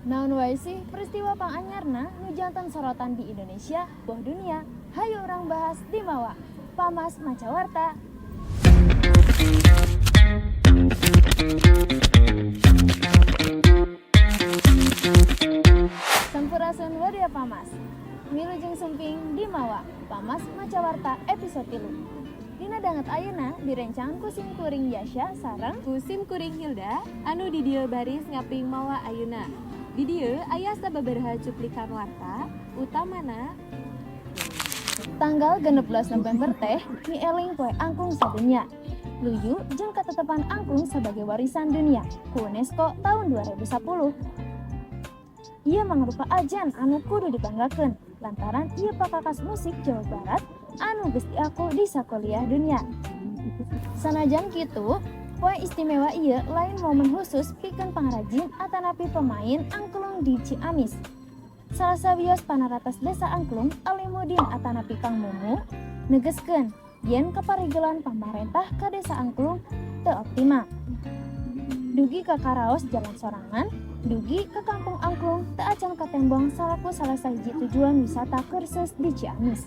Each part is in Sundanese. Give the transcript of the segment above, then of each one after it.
Naon wae sih peristiwa panganyarna nu janten sorotan di Indonesia, boh dunia? Hayu urang bahas di Mawa. Pamas Maca Warta. Sampurasun, Waria Pamas. Wilujeng sumping di Mawa. Pamas Maca Warta episode 3. Dina danget ayeuna direncangan ku sim kuring Yasya sareng ku sim kuring Hilda anu di dieu baris ngaping mawa ayeuna. Di dieu aya sababaraha cuplikan warta utamana. Tanggal 16 November teh mieling Poe Angklung Sadunya. Luyu jeung ketetepan angklung sebagai warisan dunia ku UNESCO tahun 2010. Ieu mangrupa ajan anu kudu dibanggakeun lantaran ieu pakakas musik Jawa Barat anu geus diaku di sakuliah dunia. Sanajan kitu, poe istimewa ieu lain momen khusus pikeun pangrajin atanapi pemain angklung di Ciamis. Salah sawios panaratas Desa Angklung, Alimudin atanapi Kang Mumu, negeskeun yen kaparigelan pamarentah ka Desa Angklung teu optimal. Dugi ka karaos jalan sorangan, dugi ke Kampung Angklung teu acan katembong salaku salah sahiji tujuan wisata kursus di Ciamis.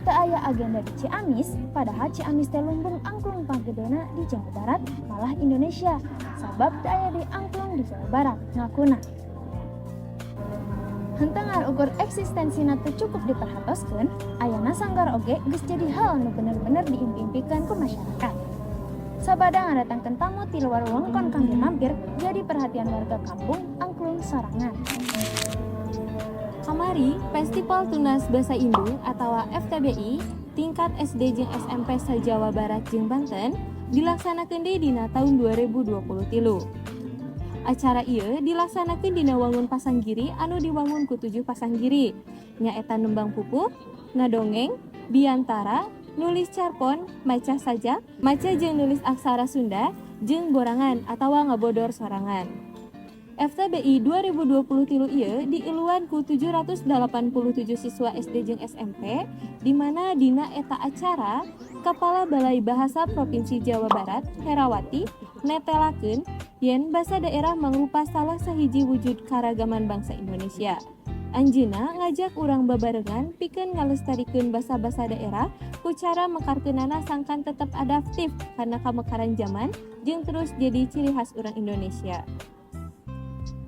Teu aya agenda di Ciamis, padahal Ciamis teh lumbung angklung panggedena di Jawa Barat, malah Indonesia. Sabab teu aya di angklung di Jawa Barat, ngakuna. Henteu ngan ukur eksistensina teu cukup diperhatoskeun, ayana sanggar oge geus jadi hal nu bener-bener diimpi-impikan ku masyarakat. Sabada ngadatangkeun tamu ti luar wewengkon kangge mampir jadi perhatian warga Kampung Angklung sorangan. Kamari, Festival Tunas Basa Indung atau FTBI tingkat SD jeung SMP sa-Jawa Barat jeung Banten dilaksanakeun deui dina tahun 2023. Acara ieu dilaksanakeun dina wangun pasanggiri anu diwangun ku tujuh pasanggiri, nyaeta nembang pupuh, ngadongeng, biantara, nulis carpon, maca sajak, maca jeung nulis aksara Sunda, jeung borangan atawa ngabodor sorangan. FTBI 2023 ieu diiluan ku 787 siswa SD jeung SMP, di mana dina eta acara Kepala Balai Bahasa Provinsi Jawa Barat Herawati netelakeun yen basa daerah mangrupa salah sahiji wujud karagaman bangsa Indonesia. Anjeunna ngajak urang babarengan pikeun ngalestarikeun basa-basa daerah ku cara mekarkeunana sangkan tetep adaptif kana kamekaran zaman jeung terus jadi ciri khas urang Indonesia.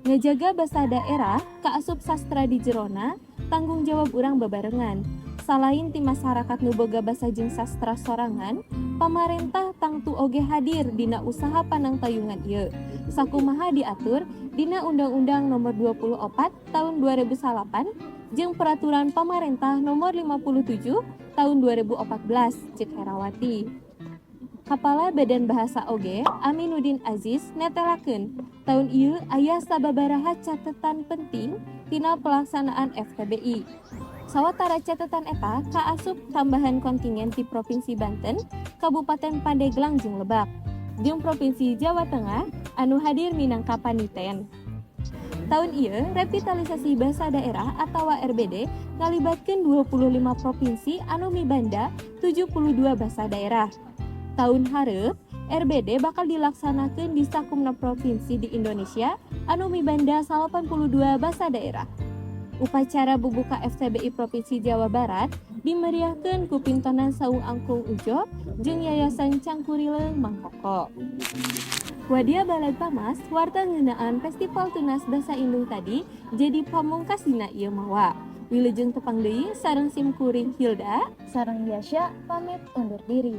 Ngajaga basa daerah kaasup sastra di jerona tanggung jawab urang babarengan. Salain ti masyarakat nu boga basa jeung sastra sorangan, pamarentah tangtu oge hadir dina usaha panangtayungan ieu. Sakumaha diatur dina Undang-Undang Nomor 24 Tahun 2008 jeung Peraturan Pamarentah Nomor 57 Tahun 2014, cek Herawati. Kepala Badan Bahasa oge Aminuddin Aziz netelakeun tahun ieu aya sababaraha catetan penting tina pelaksanaan FTBI. Sawatara catatan eta kaasup tambahan kontingen ti Provinsi Banten, Kabupaten Pandeglang jeung Lebak, jeung Provinsi Jawa Tengah anu hadir minangka paniten. Tahun ieu revitalisasi bahasa daerah atau RBD ngalibatkeun 25 provinsi anu mibanda 72 bahasa daerah. Tahun hareup RBD bakal dilaksanakeun di sakumna provinsi di Indonesia anu mibanda 82 bahasa daerah. Upacara bubuka FTBI Provinsi Jawa Barat dimeriahkeun ku pintonan Saung Angklung Ujo jeung Yayasan Cangkurileung Mang Koko. Wadia Balad Pamas, warta ngeunaan Festival Tunas Basa Indung tadi jadi pamungkas dina ieu mawa. Wilujeng tepang deui sareng sim kuring Hilda sareng Yasya pamit undur diri.